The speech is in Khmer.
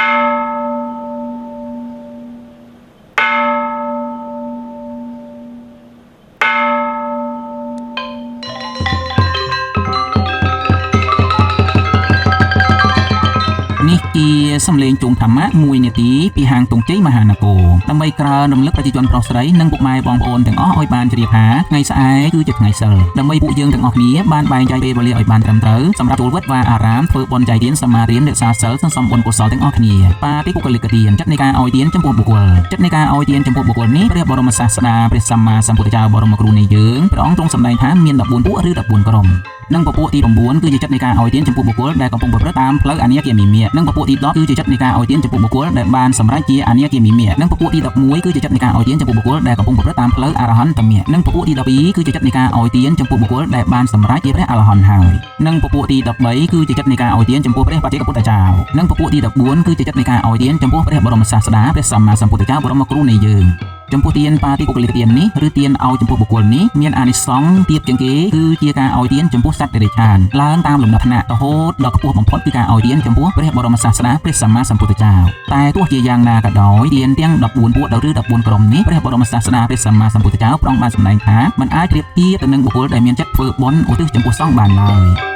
នេះជាសំឡេងជុងធម្មៈមួយនាទីពីហាងទងជ័យមហានគរដើម្បីក្រើនរំលឹកប្រជាជនប្រុសស្រីនិងពុកម៉ែបងប្អូនទាំងអស់ឲ្យបានជ្រាបថាថ្ងៃស្អែកគឺជាថ្ងៃសិលដើម្បីពួកយើងទាំងអស់គ្នាបានបែងចែកពេលវេលាឲ្យបានត្រឹមត្រូវសម្រាប់ចូលវត្តវាអារាមធ្វើបុណ្យចែកទានសមាទានរក្សាសិលសន្សំបុណ្យកុសលទាំងអស់គ្នាបាតិបុគ្គលិកទានចិត្តនៃការឲ្យទានចំពោះបុគ្គលចិត្តនៃការឲ្យទានចំពោះបុគ្គលនេះព្រះបរមសាស្តាព្រះសម្មាសម្ពុទ្ធเจ้าបរមគ្រូនៃយើងព្រះអង្គទ្រង់សម្ដែងថាមាន14ពួកឬ14ក្រុម និងពពួកទី9គឺជាចិត្តនៃការឲ្យទានចំពោះបុគ្គលដែលកំពុងប្រព្រឹត្តតាមផ្លូវអនាគាមីមានិងពពួកទី10គឺជាចិត្តនៃការឲ្យទានចំពោះបុគ្គលដែលបានសម្រេចជាអនាគាមីមានិងពពួកទី11គឺជាចិត្តនៃការឲ្យទានចំពោះបុគ្គលដែលកំពុងប្រព្រឹត្តតាមផ្លូវអរហន្តមានិងពពួកទី12គឺជាចិត្តនៃការឲ្យទានចំពោះបុគ្គលដែលបានសម្រេចជាព្រះអរហន្តហើយនិងពពួកទី13គឺជាចិត្តនៃការឲ្យទានចំពោះព្រះបច្ចេកពុទ្ធเจ้าនិងពពួកទី14គឺជាចិត្តនៃការឲ្យទានចំពោះព្រះបរមសាស្តាព្រះសម្មាសម្ពុទ្ធเจ้าបរមគ្រូនៃយើង ចំពោះទានបាតិបុគ្គលិកទាននេះឬទានឲ្យចំពោះបុគ្គលនេះមានអានិសង្សទាបជាងគេគឺជាការឲ្យទានចំពោះសត្វតិរិឆានឡើងតាមលំដាប់ថ្នាក់រហូតដល់ខ្ពស់បំផុតគឺការឲ្យទានចំពោះព្រះបរមសាស្តាព្រះសម្មាសម្ពុទ្ធเจ้าតែទោះជាយ៉ាងណាក៏ដោយទានទាំង14ពួកឬ14ក្រុមនេះព្រះបរមសាស្តាព្រះសម្មាសម្ពុទ្ធเจ้าព្រះអង្គបានសម្ដែងថាមិនអាចប្រៀបធៀបទៅនឹងបុគ្គលដែលមានចិត្តធ្វើបុណ្យឧទ្ទិសចំពោះសង្ឃបានឡើយ។